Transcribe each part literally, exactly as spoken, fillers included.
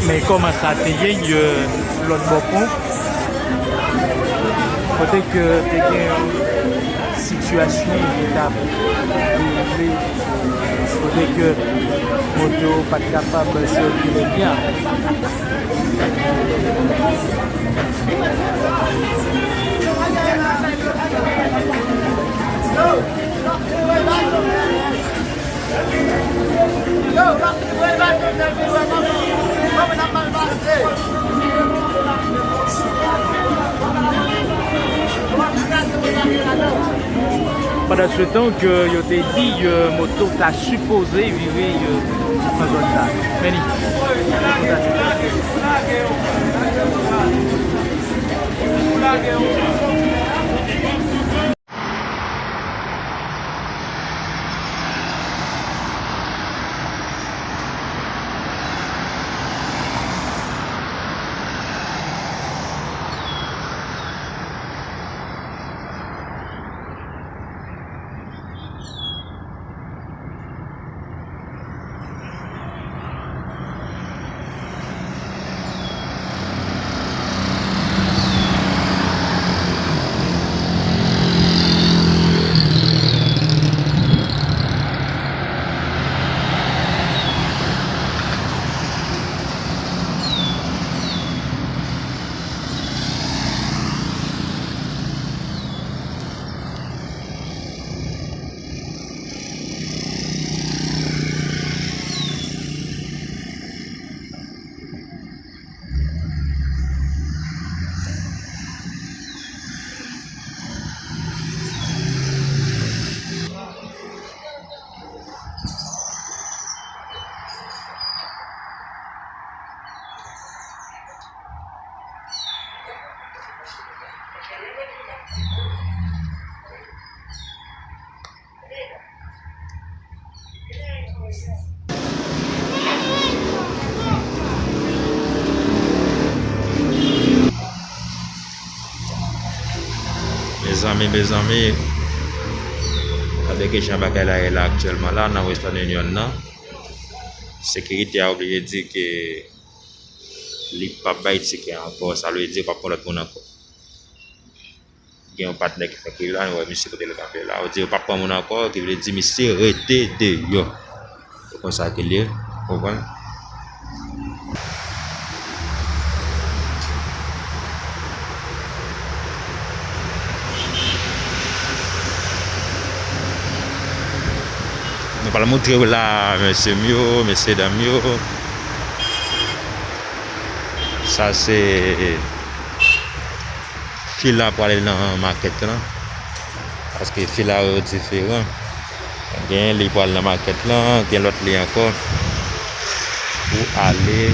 Men kòman sa te ye, euh, lòt bò pon, kote ke te gen yon sitiyasyon ki t ap dewoule, kote ke moto pa t kapab sikile byen. Pandan se tan ke yo te di, euh, moto ta sipoze vire, euh, nan zòn sa. Men li. Mezanmi, mezanmi, gade kijan bagay la ye la aktyèlman la nan Western Union nan. Sekirite a oblije di ke li p ap bay tikè ankò, sa vle di yo p ap pran lòt moun ankò. Gen yon patnè ki fèk rive la, nou wè misye kote l kanpe la. Yo di yo p ap pran moun ankò, ki vle di misye rete deyò. Se konsa ke l ye, ou konprann? Nou pral montre w la, mesye m yo, mesye dam yo. Sa se fil la pou ale nan makèt lan. Paske fil la yo diferan. Gen li pou al nan makèt lan, gen lòt li ankò pou ale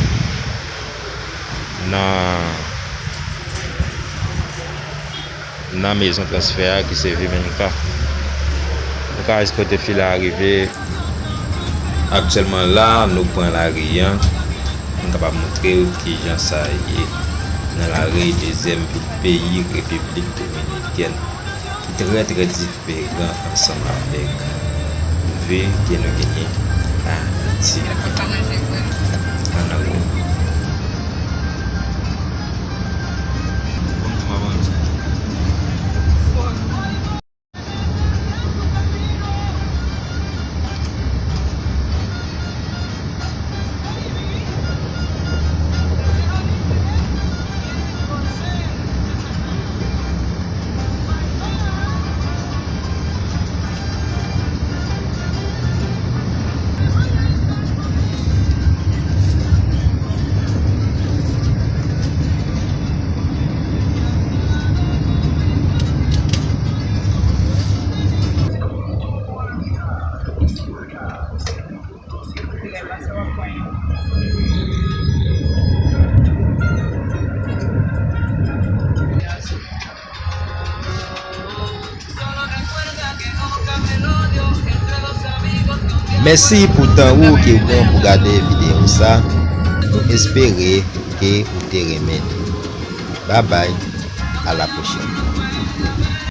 nan, nan mezon transfè a ki se V M N K. Nou ka wè kote fil la rive. Aktyèlman la, nou pran lari a. M kapab montre w kijan sa ye nan lari dezyèm vil peyi Repiblik Dominikèn, ki trè, trè diferan ansanm avèk vi ke nou genyen Ayiti. Ann ale. Mèsi pou tan ou ke w pran pou gade videyo sa. Nou espere ke ou te renmen li. Babay, a la pwochèn.